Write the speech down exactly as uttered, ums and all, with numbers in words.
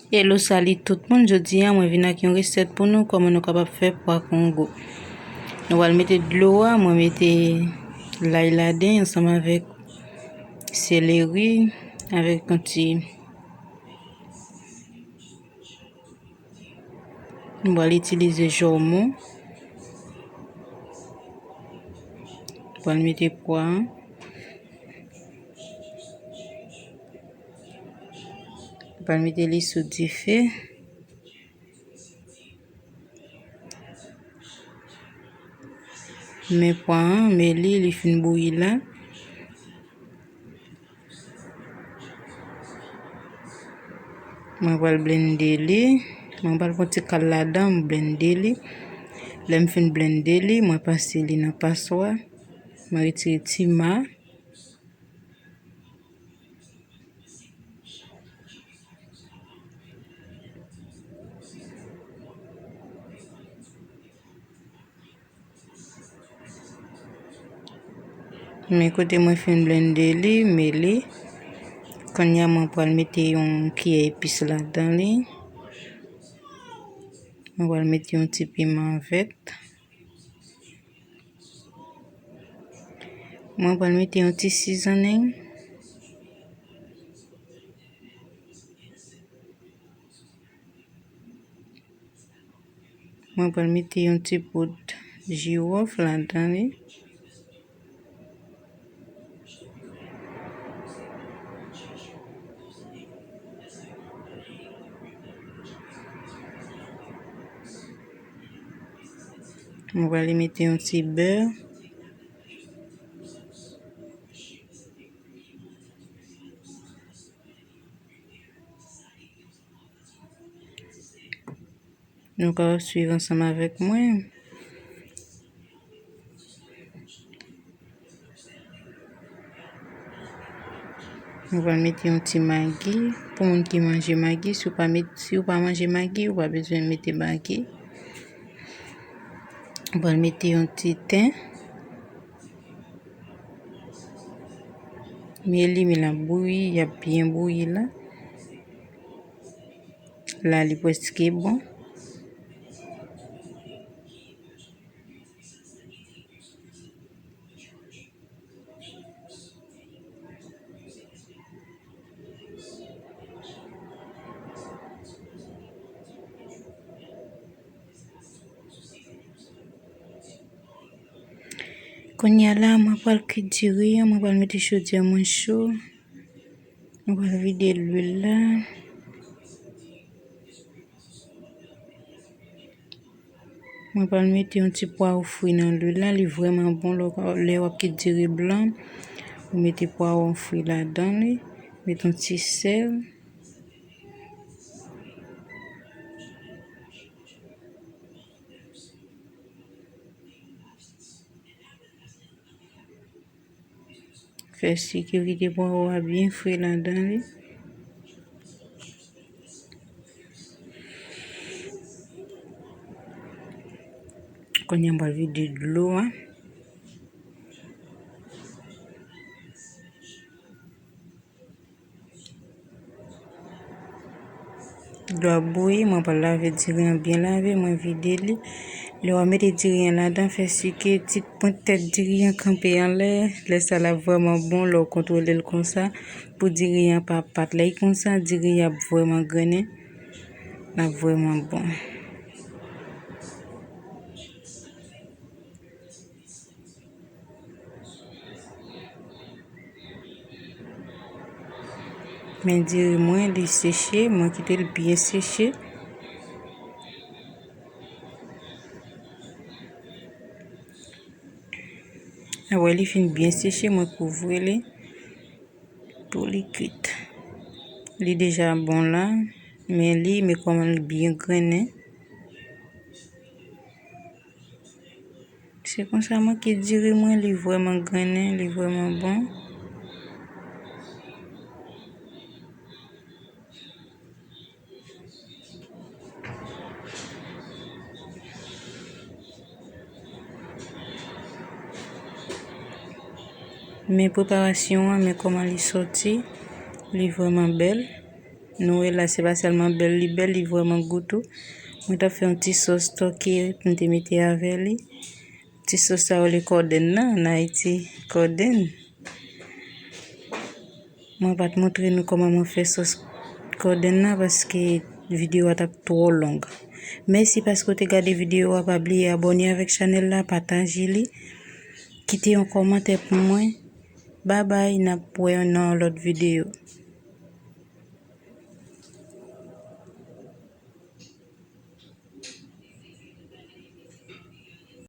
Hello, salut tout moun. Jodi a, mwen vin ak yon resèt pou nou, kòman nou kapab fè pwa kongo. Nou pral mete dlo a, mwen mete lay ladan ansanm avèk seleri, avèk yon ti, nou pral itilize jòmon. Nou pral mete pwa a. Pral mete li sou dife. Men pwa an, men li, li fin bouyi la. Mwen pral blende li. Mwen pral pran ti kal ladan, m blende li. Lè m fin blende li, mwen pase li nan paswa. Mwen retire ti ma. Men kote mwen fin blende li, men li. Kounye a mwen pral mete yon kiyè epis ladan li. Mwen pral mete yon ti piman vèt. Mwen pral mete yon ti sizonnen. Mwen pral mete yon ti poud jiwòf ladan li. Mwen pral mete yon ti bè. Nou ka swiv ansanm avèk mwen. Nou pral mete yon ti magi. Pou moun ki manje magi, si w pa met, si w pa manje magi, ou pa bezwen mete magi. Ou pral mete yon ti ten. Men li, men l ap bouyi, l ap byen bouyi la. La, li prèske bon. Kounye a la, mwen pral kwit diri an, mwen pral mete chodyè mwen cho. Mwen pral vide lwil la. Mwen pral mete yon ti pwawo fri nan lwil la, li vrèman bon lè w ka, lè w ap kwit diri blan. Ou mete pwawo fri ladan li, mete yon ti sèl. Fè sikirite pwawo a byen fri ladan li. Kounye a m pral vide dlo a. Dlo a bouyi, mwen pral lave diri an byen lave, mwen vide li. Lè w ap mete diri an ladan, fè si ke ti pwent tèt diri an kanpe anlè. Lè sa l ap vrèman bon, lè w kontwole l konsa, pou diri an pa patlèy konsa, diri an ap vrèman grennen, l ap vrèman bon. Men diri mwen, li seche, mwen kite l byen seche. Apre li fin byen seche, mwen kouvri li pou li kwit. Li deja bon la, men li, men kòman li byen grennen. Se konsa mwen kwit diri mwen, li vrèman grennen, li vrèman bon. Men preparasyon an, men kòman li sòti, li vrèman bèl. Nou wè la, se pa sèlman bèl li bèl, li vrèman gou tou. Mwen t ap fè yon ti sòs tòke pou m te mete avè li. Ti sòs sa yo rele kòdenn nan, an Ayiti, kòdenn. Mwen pa t montre nou kòman mwen fè sòs kòdenn nan paske videyo a t ap twò long. Mèsi paske w te gade videyo a, pa bliye abòne avèk chanèl la, pataje li, kite yon kòmantè pou mwen. Babay, n ap wè nan yon lòt videyo.